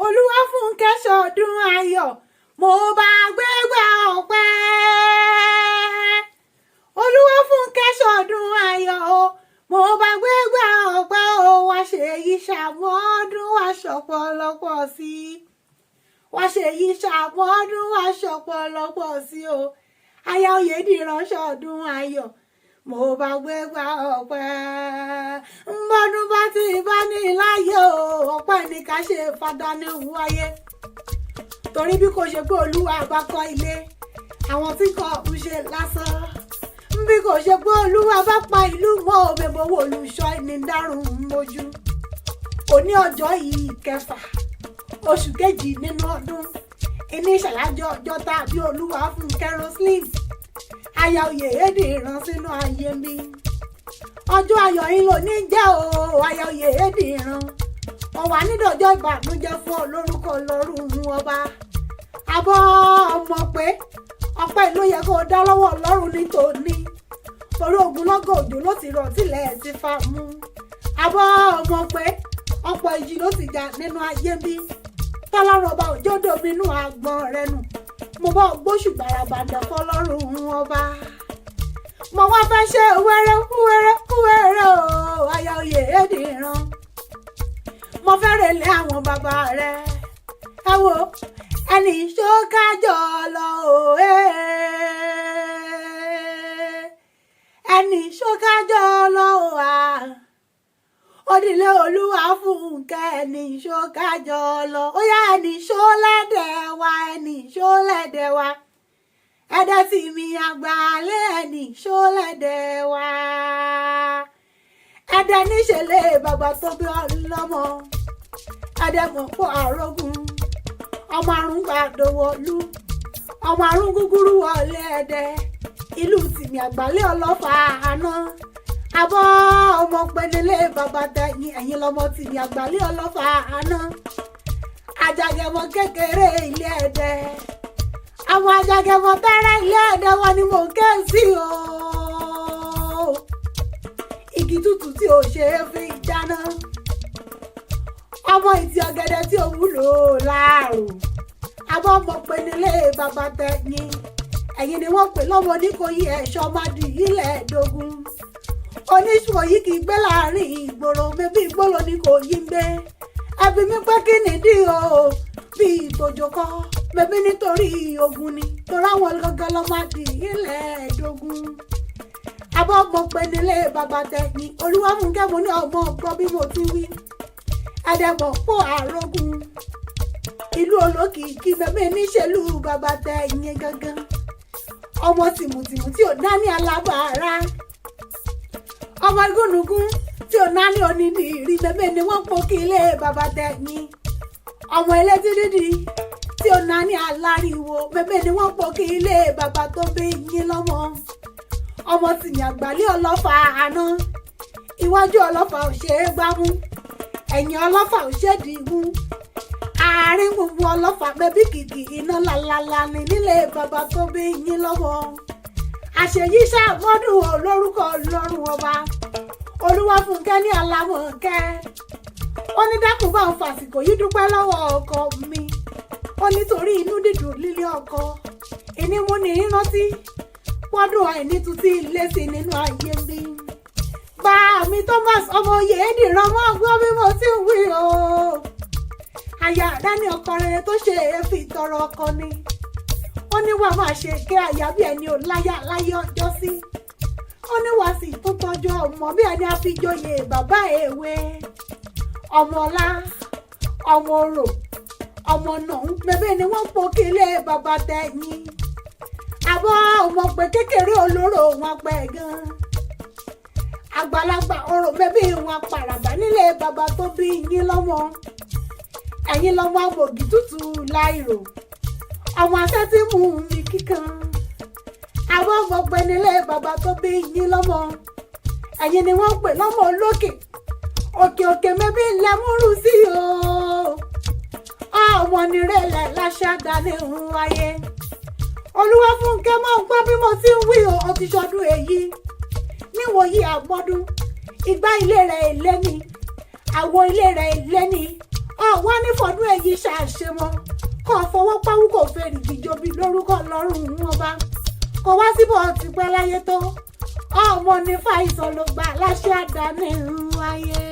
Olúwafúnkẹ́ ṣọdún ayọ̀, mo bá gbégbá ọpẹ́. Olúwafúnkẹ́ ṣọdún ayọ̀ o, mo bá gbégbá ọpẹ́ o. Wá ṣe yí ṣàmọ́dún, wá ṣọ̀pọ̀lọpọ̀ sí i. Wá ṣe yí ṣàmọ́dún, wá ṣọ̀pọ̀lọpọ̀ sí o. Aya Oyèdìran ṣọdún ayọ̀, mo bá gbégbá ọpẹ́. Ńbọ́dún bá ti bá ní láyé o, ọpẹ́ ní ká ṣe fada ní wáyé, torí bí kò ṣe pé Olúwa bá kọ́ ilé, àwọn tí kò ń ṣe lásán. Bí kò ṣe pé Olúwa bá pa ìlú mọ́, òmèbówó olùṣọ́ ẹni dárùn mójú. Òní ọjọ́ yìí 6 oṣù 2 nínú ọdún ìní ìṣàlájọ ọjọ́ tàbí Olúwafúnkẹ́ Roselyn aya Oyèdìran sínú ayé mi. Ọjọ́ ayọ̀ yín ló ní jẹ́ o, aya Oyèdìran. Ọ̀wà nídọ̀jọ́ ìbànújẹ́ fún ọ lórúkọ lọ́rùn ọba. Àbọ̀ ọmọ pé ọpẹ́ ló yẹ kó o dá lọ́wọ́ Ọlọ́run ní tòní, torí ogunlọ́gọ̀ òjò ló ti rọ̀ tilẹ̀ ti fa mú. Àbọ̀ ọmọ pé ọ̀pọ̀ ìjì ló ti jà nínú ayé bí tọ́lọ́run ọba òjò dominú àgbọ̀n rẹ nù. Mo bá gbóṣù gbàràbàdà fọlọ́run ọba. Mo wá fẹ́ ṣe wẹ́rẹ́ wẹ́rẹ́ wẹ́rẹ́ o, aya Oyèdìran. Mo fẹ́ relé àwọn bàbá rẹ̀. Ẹ wo ẹnì ṣókájọ lọ o, ẹnì ṣókájọ lọ o, à òdìlé Olúwafúnkẹ́, ẹnì ṣókájọ lọ. Ó yá, ẹnì ṣó lẹ́dẹ̀ wa, ẹnì ṣó lẹ́dẹ̀ wa, ẹ̀dẹ̀ tí mi àgbàlẹ̀, ẹnì ṣó lẹ́dẹ̀ wa. Ẹ̀dẹ̀ níṣẹ̀lẹ̀ bàbá tó bí ọlọ́mọ, ẹ̀dẹ̀ mọ̀ pọ̀ àrógùn ọmọ àrùn gbàdọ̀wọ̀lú, ọmọ àrùn gúgúrú wọlé ẹ̀dẹ̀ ìlú tìmí àgbálẹ̀ ọlọ́fà àná. Àbọ̀ ọmọ pẹ́ẹ́nilé bàbá tẹ̀yìn, ẹ̀yìn lọ́mọ tìmí àgbálẹ̀ ọlọ́fà àná. Àjàgẹ̀mọ kékeré ilé ẹ̀dẹ̀, àwọn àjàgẹ̀mọ tẹ́rẹ́ ilé ẹ̀dẹ̀ wọn ni mò ń ké sí o. Igi tútù tí ò ṣe é fi dáná, ọmọ ìtì ọ̀gẹ̀dẹ̀ tí ò wúlò láàrò. Àbọ̀ ọmọ pẹ́ẹ́nilé bàbá tẹ̀yìn, ẹ̀yìn ni wọ́n pè lọ́mọ Oníkòyí ẹ̀ṣọ́ mádì ilẹ̀ ẹ̀dógún. Oníṣòwò yìí kì í gbé láàrin ìgboro, mẹbí ìgboro ni kò yí ń gbé. Ẹbí mi pé kí nìdí o, bí ìtòjò kọ́ mẹbí nítorí ogun ni, torí àwọn gangan lọ́ máa di ilẹ̀ ẹ̀dógún. Àbọ̀ ọmọ pé nílé bàbá tẹ̀yìn, Olúwafúnkẹ́, mo ní ọmọ gbọ́ bí mo ti wí. Ẹ̀dẹ̀mọ̀ pọ̀ àrògùn ìlú olókìkí, mẹ́mẹ́ níṣèlú bàbá tẹ̀yìn gangan. Ọmọ tìmùtìmù tí ò dání alábàárà, ọmọ igúnnugún tí ò náání onídìrí, mẹ́mẹ́ ni wọ́n pò kí ilé bàbá tẹ̀yìn. Ọmọ elétí dídì tí ò náání aláriwo, mẹ́mẹ́ ni wọ́n pò kí ilé bàbá tó bí yín lọ́mọ. Ọmọ tìyàn àgbálẹ̀ ọlọ́fà àná, iwájú ọlọ́fà ò ṣe é gbámú, ẹ̀yìn ọlọ́fà ò ṣe é dìmú, àárín gbùngbùn ọlọ́fà mẹ́bí kìkì iná lálálá ní nílé bàbá tó bí yín lọ́mọ. Àṣeyí ṣàmọ́dún ò lórúkọ Ọlọ́run ọba. Olúwafúnkẹ́ ní alámọ̀kẹ́, ó ní dákun bá ń fàsìkò yìí dúpẹ́ lọ́wọ́ ọkọ mi. Ó nítorí inú dídùn lílé ọkọ ìní mú ní rántí pọ́dún àìní tuntun ilé sí nínú ayé mi. Bá mi Thomas ọmọ Oyèdìran, mọ́ gbọ́ bí mo ti ń wí o. Aya rẹ ní ọkọ rere tó ṣe é fi tọrọ ọkọ ni. Ó ní wàá máa ṣe kí àyà bí ẹni ò láyà láyé ọjọ́ sí. Ó ní wàá sì tún tọ́jú ọmọ bí ẹni àfijoyè bàbá èwe. Ọmọ ọlá, ọmọ orò, ọmọ náà ń bẹ́ẹ̀ ni wọ́n po kí ilé bàbá tẹ̀yìn. Àbọ̀ ọmọ pé kékeré olóró wọn pẹ́ gan, àgbàlagbà orò mẹ́bí wọn pàràbà nílé bàbá tó bí yín lọ́mọ. Ẹ̀yin lọ́mọ amògì tútù láìrò, ọmọ afẹ́ tí mú mi kíkan. Àwọn ọmọ pé nílé bàbá tó bí yín lọ́mọ, ẹ̀yin ni wọ́n pè lọ́mọ olókè òkè òkè, mẹ́bí lẹ́múrú sí o. Ọmọ nírẹ̀lẹ̀ láṣà dání ń wáyé. Olúwafúnkẹ́, máa ń gbọ́ bí mo ti ń wí o. Ó ti ṣọdún èyí níwòyí àmọ́dún. Ìgbà ilé rẹ̀ èlé ni, àwo ilé rẹ̀ èlé ni, ọ̀wá nífọ̀dún èyí ṣàṣe. Fáwọn kò fèrè jíjọbi lórúkọ lọ́rùn wọn bá kò wá síbò ti pẹ́ láyé tó ọmọ ní fàìsàn ló gbà láṣẹ àdáni wáyé.